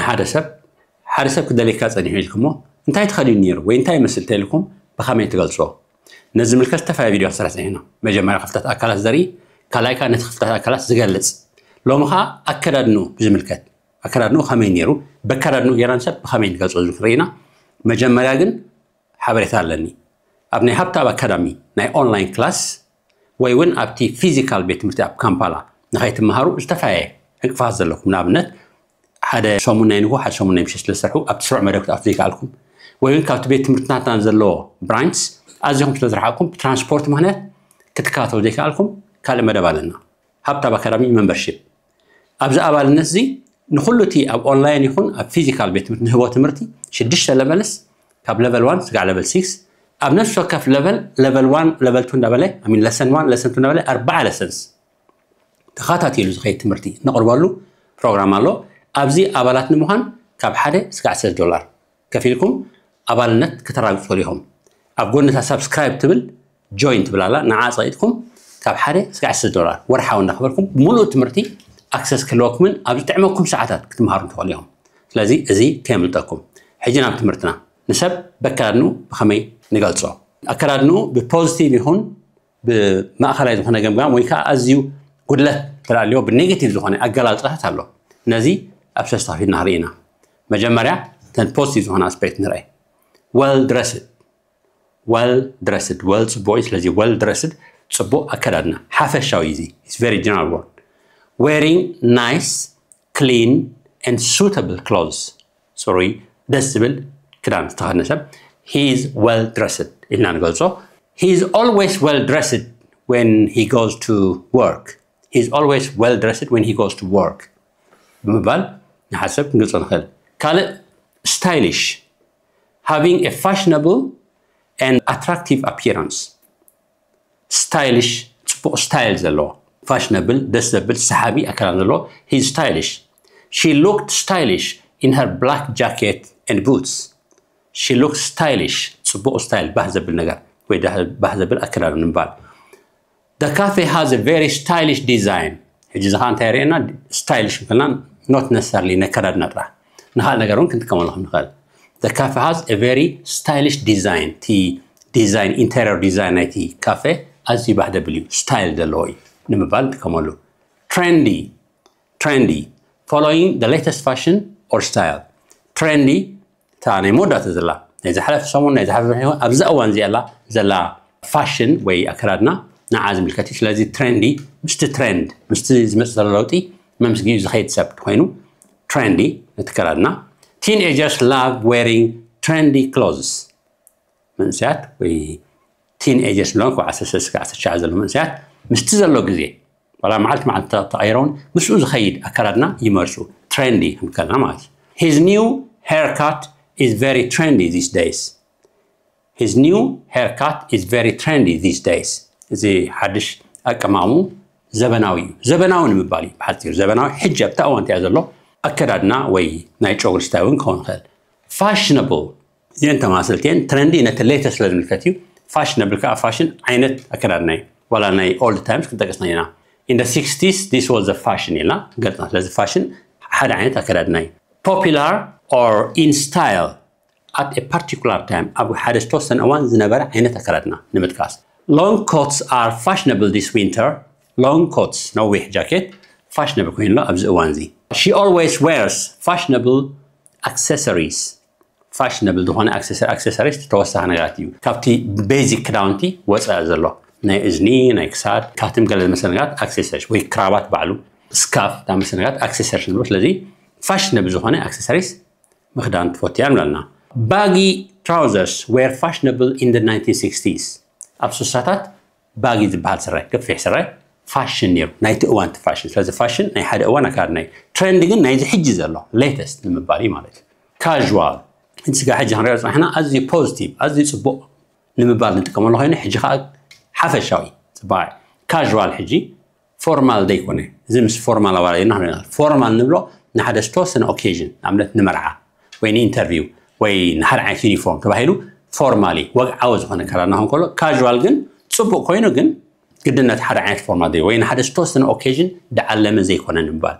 ሓደ ሰብ ሓደ ሰብ ክደልየካ ጸኒሑ ኢልኩሞ እንታይ ተኸዲኑ ነይሩ ወይ እንታይ ይመስል ተልኩም ብኸመይ ትገልጾ? ነዚ ምልከት ዝተፈለየ ቪድዮ ክሰርሕ ጸኒሕና። መጀመርያ ክፍተት ኣካላት ዘርኢ፣ ካልኣይ ከዓ ነቲ ክፍተት ኣካላት ዝገልጽ። ሎሚ ከዓ ኣከዳድንኡ ብዝምልከት ኣከዳድንኡ ከመይ ነይሩ፣ በከዳድንኡ ጌርና ንሰብ ብኸመይ ንገልጾ ዝብል ክንርኢ ኢና። መጀመርያ ግን ሓበሬታ ኣለኒ። ኣብ ናይ ሃብታብ ኣካዳሚ ናይ ኦንላይን ክላስ ወይ እውን ኣብቲ ፊዚካል ቤት ትምህርቲ ኣብ ካምፓላ ንኸይትመሃሩ ዝተፈለየ ዕንቅፋት ዘለኩም፣ ንኣብነት ሓደ ሰሙን ናይ ንግሆ ሓደ ሰሙን ናይ ምሸት ስለዝሰርሑ ኣብቲ ስሩዕ መደብ ክትኣቱ ዘይከኣልኩም ወይ እውን ካብቲ ቤት ትምህርትናትና ዘለዎ ብራንች ኣዚኹም ስለዝረሓቕኩም ብትራንስፖርት ምክንያት ክትከታተሉ ዘይከኣልኩም ካልእ መደብ ኣለና። ሃብታብ ኣካዳሚ መምበርሺፕ። ኣብዚ ኣባልነት እዚ ንኹሉ እቲ ኣብ ኦንላይን ይኹን ኣብ ፊዚካል ቤት ትምህርቲ ንህቦ ትምህርቲ ሽዱሽተ ለቨልስ ካብ ለቨል ዋን ስጋዕ ለቨል ሲክስ ኣብ ነፍሲ ወከፍ ለቨል ለቨል ዋን ለቨል ቱ እንዳበለ ሚን ለሰን ዋን ለሰን ቱ እንዳበለ ኣርባዓ ለሰንስ ተኸታቲሉ ዝኸይድ ትምህርቲ ነቕርበሉ ፕሮግራም ኣሎ። ኣብዚ ኣባላት ንምዃን ካብ ሓደ እስከ ዓሰርተ ዶላር ከፊልኩም ኣባልነት ከተራግጹ ኢኹም። ኣብ ጎኒ እታ ሳብስክራይብ ትብል ጆይን ትብል ኣላ፣ ንዓ ጸቂጥኩም ካብ ሓደ እስከ ዓሰርተ ዶላር ወርሓዊ እንዳኸፈልኩም ብምሉእ ትምህርቲ ኣክሰስ ክህልወኩምን ኣብ ዝጥዕመኩም ሰዓታት ክትመሃሩ ትኽእሉ ኢኹም። ስለዚ እዚ ከየምልጠኩም። ሕጂ ናብ ትምህርትና። ንሰብ በከዳድንኡ ብኸመይ ንገልጾ? ኣከዳድንኡ ብፖዚቲቭ ይኹን ብማእኸላይ ዝኾነ ገምጋም ወይ ከዓ ኣዝዩ ጉድለት ተዳልዮ ብኔጌቲቭ ዝኾነ ኣገላልጻታት ኣሎ። ነዚ ኣብ ሰለስተ ከፊልና ንርኢ ኢና። መጀመርያ እተን ፖዚቲቭ ዝኾነ ኣስፔክት ንርአ። Well dressed። Well dressed፣ well ጽቡቕ እዩ። ስለዚ well dressed ጽቡቕ ኣከዳድና ሓፈሻዊ እዩ። እዚ is very general word። Wearing nice, clean and suitable clothes፣ ጽሩይ ደስ ዝብል ክዳን ዝተኸድነ ሰብ he is well dressed ኢልና ንገልጾ። He is always well dressed when he goes to work. He is always well dressed when he goes to work ብምባል ንሓሰብ ክንገልጾ ንኽእል። ካልእ ስታይሊሽ፣ having a fashionable and attractive appearance። ስታይሊሽ፣ ጽቡቕ ስታይል ዘለዎ፣ ፋሽነብል፣ ደስ ዘብል ሰሓቢ ኣከዳድና ዘለዎ። He is stylish. She looked stylish in her black jacket and boots. She looked stylish. ጽቡቕ ስታይል፣ ባህ ዘብል ነገር ወይ ባህ ዘብል ኣከዳድና ንምባል። The cafe has a very stylish design. ሕጂ እዚ ከዓ እንታይ የርእየና? ስታይሊሽ ምክልና not necessarily ነከዳድና ጥራሕ፣ ንካልእ ነገር እውን ክንጥቀመሉ ከም ንኽእል። The cafe has a very stylish design. እቲ ዲዛይን፣ ኢንቴሪየር ዲዛይን ናይቲ ካፌ ኣዝዩ ባህ ዘብል እዩ፣ ስታይል ዘለዎ እዩ ንምባል ንጥቀመሉ። Trendy. Trendy, following the latest fashion or style. ትሬንዲ፣ እታ ናይ መወዳእታ ዘላ፣ ናይ ዝሓለፈ ሰሙን፣ ናይ ዝሓለፈ ይኹን ኣብዛ እዋን እዚኣ ዘላ ፋሽን ወይ ኣከዳድና ንዓ ዝምልከት እዩ። ስለዚ ትሬንዲ ምስቲ ትሬንድ፣ ምስቲ ዝመጽእ ዘሎ ለውጢ መምስጊኡ ዝኸይድ ሰብ ኮይኑ ትሬንዲ ነቲ ኣከዳድና። Teenagers love wearing trendy clothes. መንእሰያት ወይ ቲን ኤጀርስ ብሎም ካብ ዓሰርተ ሰለስተ ክሳብ ዓሰርተ ትሽዓተ ዘለዉ መንእሰያት ምስቲ ዘሎ ግዜ ዋላ መዓልቲ መዓልቲ ተቐይሮን ምስኡ ዝኸይድ ኣከዳድና ይመርጹ። ትሬንዲ ክንከልና ማለት እዩ። His new haircut is very trendy these days. His new haircut is very trendy these days. እዚ ሓድሽ ኣቀማቕሙ ዘበናዊ እዩ። ዘበናዊ ንምባል እዩ ብሓፂሩ። ዘበናዊ ሕጂ ኣብታ እዋን እቲኣ ዘሎ ኣከዳድና ወይ ናይ ጨጉሪ ስታይ እውን ክኸውን ይኽእል። Fashionable እዚአን ተማሰልቲ እየን። ትረንዲ ነቲ ሌተስት ስለ ዝምልከት እዩ። ፋሽነብል ከዓ ፋሽን ዓይነት ኣከዳድና እዩ። ዋላ ናይ ኦልድ ታይምስ ክንጠቅስ ኢና። In the sixties this was the fashion ኢልና ገልፅና። ስለዚ ፋሽን ሓደ ዓይነት ኣከዳድና እዩ። Popular or in style at a particular time፣ ኣብ ሓደ ዝተወሰነ እዋን ዝነበረ ዓይነት ኣከዳድና ንምጥቃስ። Long coats are fashionable this winter። ሎንግ ኮትስ፣ ነዊሕ ጃኬት፣ ፋሽነብል ኮይኑ ኣሎ ኣብዚ እዋን እዚ። She always wears fashionable accessories። ፋሽነብል ዝኾነ ኣክሰሰሪስ ተወሳኺ ነገራት እዩ። ካብቲ ቤዚክ ክዳውንቲ ወፃኢ ዘሎ ናይ እዝኒ፣ ናይ ክሳድ፣ ካብቶም ገለ ዝመሰለ ነገራት ኣክሰሰሪስ ወይ ክራባት ባዕሉ፣ ስካፍ ዝኣመሰለ ነገራት ኣክሰሰሪስ ንብሎ። ስለዚ ፋሽነብል ዝኾነ ኣክሰሰሪስ ምኽዳን ትፈቱ እያ ንብለና። Baggy trousers were fashionable in the nineteen sixties። ኣብ ስሳታት ባጊ ዝበሃል ስረ፣ ገፊሕ ስረ ፋሽን ነይሩ፣ ናይቲ እዋን እቲ ፋሽን። ስለዚ ፋሽን ናይ ሓደ እዋን ኣከዳድና እዩ። ትሬንድ ግን ናይዚ ሕጂ ዘሎ ሌተስት ንምባል እዩ ማለት እዩ። ካዥዋል፣ እቲ ስጋ ሕጂ ክንሪኦ ዝፀናሕና ኣዝዩ ፖዚቲቭ፣ ኣዝዩ ፅቡቕ ንምባል ንጥቀመሉ ኮይኑ፣ ሕጂ ከዓ ሓፈሻዊ ፅባቐ። ካዥዋል ሕጂ ፎርማል ዘይኮነ፣ እዚ ምስ ፎርማል ኣዋዳዲርና ክንሪኦ ንኽእል። ፎርማል ንብሎ ንሓደ ዝተወሰነ ኦኬዥን፣ ንኣብነት ንመርዓ ወይ ንኢንተርቪው ወይ ንሓደ ዓይነት ዩኒፎርም ተባሂሉ ፎርማሊ ወግዓዊ ዝኾነ ኣከዳድና ክኸውን ከሎ፣ ካዥዋል ግን ፅቡቕ ኮይኑ ግን ግድነት ሓደ ዓይነት ፎርማል ወይ ንሓደ ዝተወሰነ ኦኬዥን ዝዓለመ ዘይኮነ ንምባል።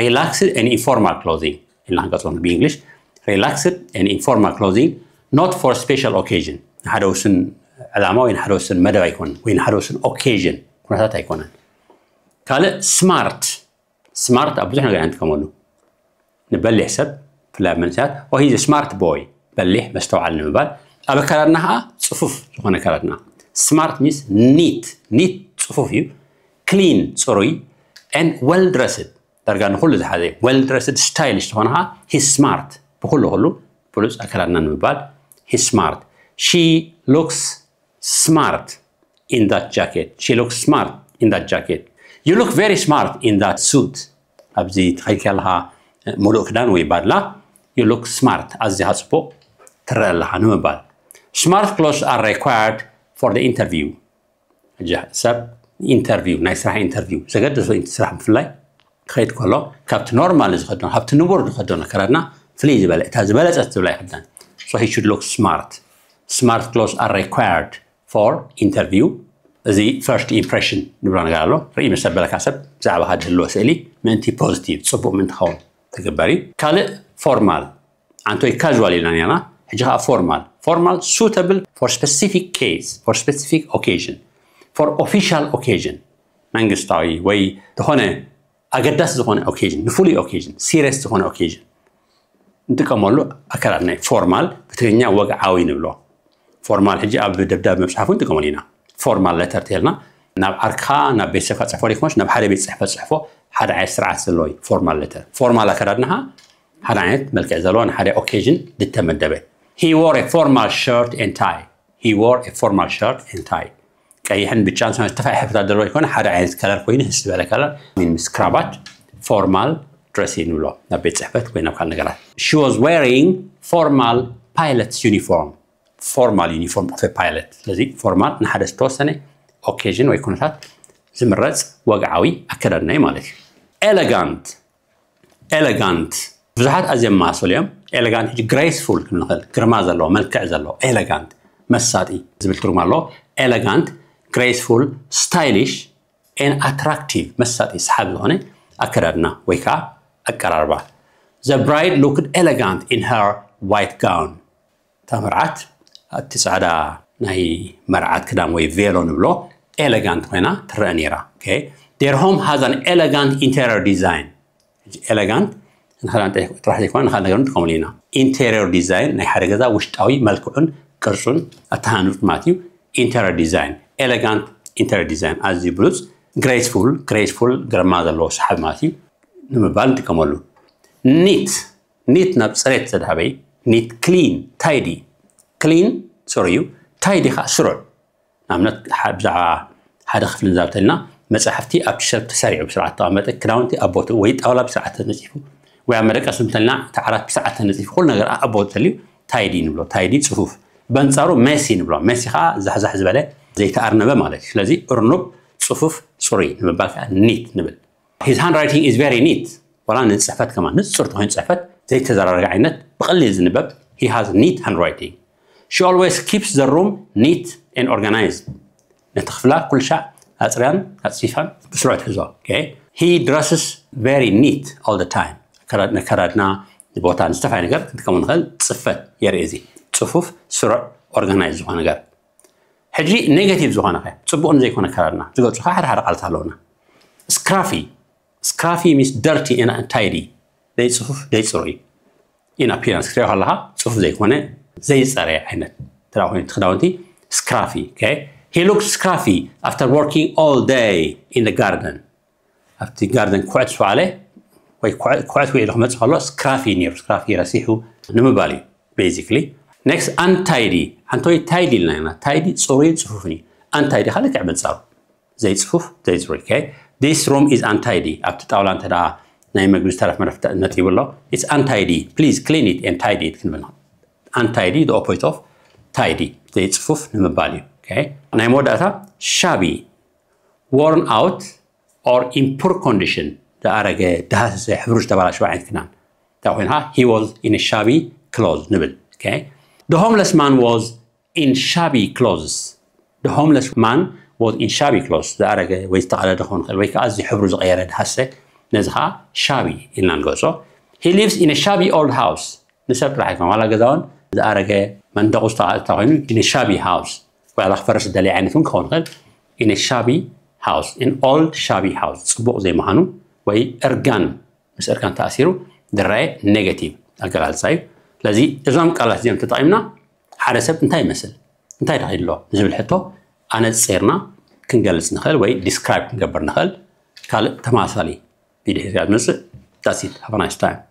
Relaxed and informal clothing። ኢልና ክንገልጾ ብ English relaxed and informal clothing, not for special occasion፣ ንሓደ ውስን ዕላማ ወይ ንሓደ ውስን መደብ ኣይኮነን ወይ ንሓደ ውስን occasion ኩነታት ኣይኮነን። ካልእ smart smart ኣብ ብዙሕ ነገር ኢና ንጥቀመሉ። ንበሊሕ ሰብ ብፍላይ ኣብ መንእሰያት oh he's smart boy፣ በሊሕ መስተውዓል ንምባል። ኣብ ኣከዳድና ከዓ ጽፉፍ ዝኾነ ኣከዳድና። Smart means neat፣ neat ጽፉፍ እዩ። Clean ጽሩይ፣ and well dressed ዳርጋ ንኹሉ ዝሓዘ እዩ። Well dressed stylish ዝኾነ ከዓ he's smart፣ ብኹሉ ኩሉ ብሉጽ ኣከዳድና ንምባል he's smart። She looks smart in that jacket, she looks smart in that jacket, you look very smart in that suit። ኣብዚ ተኸይድካ ኣለኻ ሙሉእ ክዳን ወይ ባድላ you look smart፣ ኣዝኻ ጽቡቕ ትረአ ኣለኻ ንምባል። Smart clothes are required for the interview። ሰብ ኢንተርቪው፣ ናይ ስራሕ ኢንተርቪው፣ ዘገድስ ስራሕ ብፍላይ ክኸይድ ከሎ ካብቲ ኖርማል ዝኸደኖ ካብቲ ንቡር ዝኸደኖ ኣከዳድና ፍልይ ዝበለ እታ ዝበለጸት ዝብላ ይኽደን። So he should look smart. Smart clothes are required for interview። እዚ first impression ንብሎ ነገር ኣሎ። ርኢ ምስ ኣበለካ ሰብ ብዛዕባኻ ዝህልዎ ስእሊ ምእንቲ ፖዚቲቭ ጽቡቕ ምእንቲ ኸውን ትግበር እዩ። ካልእ ፎርማል ኣንቶይ ካዥዋል ኢልና ኔርና። ሕጂ ከዓ ፎርማል ፎርማል suitable for specific case, for specific occasion, for official occasion መንግስታዊ ወይ ዝኾነ ኣገዳሲ ዝኾነ occasion፣ ንፍሉይ occasion፣ serious ዝኾነ occasion ንጥቀመሉ ኣከዳድና እዩ። ፎርማል ብትግርኛ ወግዓዊ ንብሎ። ፎርማል ሕጂ ኣብ ደብዳብ መብጽሓፉ ንጥቀመሉ ኢና። ፎርማል ለተር ተልና ናብ ዓርክኻ ናብ ቤተሰብካ ጽሕፎ ደይኮነስ ናብ ሓደ ቤት ጽሕፈት ጽሕፎ። ሓደ ዓይነት ስርዓት ዘለዎ እዩ ፎርማል ለተር። ፎርማል ኣከዳድናኻ ሓደ ዓይነት መልክዕ ዘለዎ ንሓደ occasion ዝተመደበ። He wore a formal shirt and tie. He wore a formal shirt and tie. ቀይሕን ብጫን ሰማያዊ ዝተፋየ ሕብርታት ዘለዎ ይኮነ ሓደ ዓይነት ከለር ኮይኑ ህስ ዝበለ ከለር ምስ ክራባት ፎርማል ድረስ ንብሎ ናብ ቤት ጽሕፈት ወይ ናብ ካልእ ነገራት። She was wearing formal pilot's uniform. Formal uniform of a pilot። ስለዚ ፎርማል ንሓደ ዝተወሰነ occasion ወይ ኩነታት ዝምረጽ ወግዓዊ ኣከዳድና እዩ ማለት እዩ። Elegant elegant ብዙሓት ኣዝዮም መሳሰሉ እዮም። Elegant ሕጂ graceful ክንብል ንኽእል፣ ግርማ ዘለዎ መልክዕ ዘለዎ። Elegant መሳጢ ዝብል ትርጉም ኣለዎ። Elegant graceful stylish and attractive መሳጢ ሰሓቢ ዝኾነ ኣከዳድና ወይ ከዓ ኣቀራርባ። The bride looked elegant in her white gown. እታ መርዓት ኣብቲ ጻዕዳ ናይ መርዓት ክዳን ወይ ቬሎ ንብሎ elegant ኮይና ትረአ ነይራ። Okay. Their home has an elegant interior design. Elegant ንክዳን ጥራሕ ዘይኮነ ንካል ነገር ንጥቀመሉ ኢና። Interior design ናይ ሓደ ገዛ ውሽጣዊ መልክዑን ቅርጹን ኣተሃንጹ ማለት እዩ። Interior design elegant interior design ኣዝዩ ብሉጽ። Graceful graceful ግርማ ዘለዎ ሰሓቢ ማለት እዩ ንምባል ንጥቀመሉ። Neat neat ናብ ጽሬት ዘድሃበ እዩ። Neat clean tidy። Clean ጽሩይ እዩ። Tidy ከዓ ስሩዕ። ንኣብነት ብዛዕባ ሓደ ክፍሊ ንዛብ ተልና መጻሕፍቲ ኣብቲ ሸልፍ ተሰሪዑ ብስርዓት ተቐመጠ፣ ክዳውንቲ ኣብ ቦትኡ ወይ ጣውላ ብስርዓት ተነጺፉ ወይ ኣብ መደቀሲ እንተልና እቲ ዓራት ብስርዓት ተነጺፉ ኩሉ ነገር ኣብ ቦትኡ ተልዩ tidy ንብሎ። Tidy ጽፉፍ። በንጻሩ messy ንብሎ። Messy ከዓ ዛሕዛሕ ዝበለ ዘይተኣርነበ ማለት እዩ። ስለዚ እርኑብ ጽፉፍ ጽሩይ ንምባል ከዓ neat ንብል። His handwriting is very neat. ዋላ ንጽሕፈት ከማን ንጹር ተኾይኑ ጽሕፈት ዘይተዘራረገ ዓይነት ብቐሊል ዝንበብ። He has neat handwriting. She always keeps the room neat and organized. ነቲ ክፍላ ኩልሻዕ ኣጽርያን ኣጽፊፋን ብስሩዕ ትሕዞ። Okay? He dresses very neat all the time. ነከራድና ንቦታ ንዝተፈላለየ ነገር ክንጥቀሙ ንኽእል። ጽፈት የርኢ እዚ ጽፉፍ ስሩዕ organized ዝኾነ ነገር። ሕጂ negative ዝኾነ ከ ጽቡቕ ንዘይኮነ ኣከራድና ዝገልጹ ሓደ ሓደ ቃላት ኣለውና። Scruffy scruffy means dirty and untidy። ደይ ጽፉፍ ደይ ጽሩይ in appearance ክትሪኦ ከለኻ ጽፉፍ ዘይኮነ ዘይጸረየ ዓይነት ተራ ኮይኑ ክዳውንቲ scruffy። Okay? He looked scruffy after working all day in the garden. ኣብቲ ጋርደን ኩዕት ዝወዓለ ወይ ኩዕት ውዒሉ ክመጽእ ከሎ scruffy ነይሩ። Scruffy ረሲሑ ንምባል እዩ basically። Next untidy። ኣንቶይ tidy ኢልና ኢና። Tidy ጽሩይ ጽፉፍን እዩ። Untidy ከዓ ልክዕ መንጻሩ ዘይጽፉፍ ዘይጽሩይ። Okay? This room is untidy። ኣብቲ ጣውላ እንተ ደኣ ናይ መግቢ ዝተረፍ መረፍ ነጢቡ ኣሎ። It's untidy. Please clean it and tidy it ክንብል። Untidy the opposite of tidy ዘይጽፉፍ ንምባል እዩ። Okay? ናይ መወዳእታ shabby worn out or in poor condition ዝኣረገ ደሃሰሰ ሕብሩ ዝተበላሸወ ዓይነት ክዳን እንታይ ኮይንካ he was in shabby clothes ንብል። Okay? The homeless man was in shabby clothes. The homeless man was in shabby clothes. ዝኣረገ ወይ ዝተቐደደ ክኸውን ይኽእል ወይ ከዓ እዚ ሕብሩ ዝቐየረ ድሃሰ ነዚ ከዓ shabby ኢልና ንገልጾ። He lives in a shabby old house. ንሰብ ጥራሕ ኣይኮነ ዋላ ገዛውን ዝኣረገ መንደቑ ዝተዓጠ ኮይኑ in a shabby house ዋላ ክፈርስ ደለየ ዓይነት እውን ክኸውን ይኽእል። In a shabby house, an old shabby house, ጽቡቕ ዘይምዃኑ ወይ እርጋን ምስ እርጋን ተኣሲሩ ዝረኣየ negative ኣገላልጻ እዩ። ስለዚ እዞም ቃላት እዚኦም ተጠቒምና ሓደ ሰብ እንታይ ይመስል እንታይ ደኺ ኣሎ ንዝብል ሕቶ ኣነጺርና ክንገልጽ ንኽእል ወይ describe ክንገብር ንኽእል። ካልእ ተመሳሳሊ ቪድዮ ሒዝካ ዝመጽእ። That's it. Have a nice time.